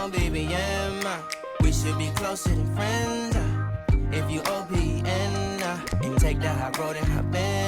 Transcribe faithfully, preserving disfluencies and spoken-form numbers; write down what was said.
Oh, baby, yeah, ma. We should be closer than friends. Uh. If you O P N, uh, and take that hot road and hop in.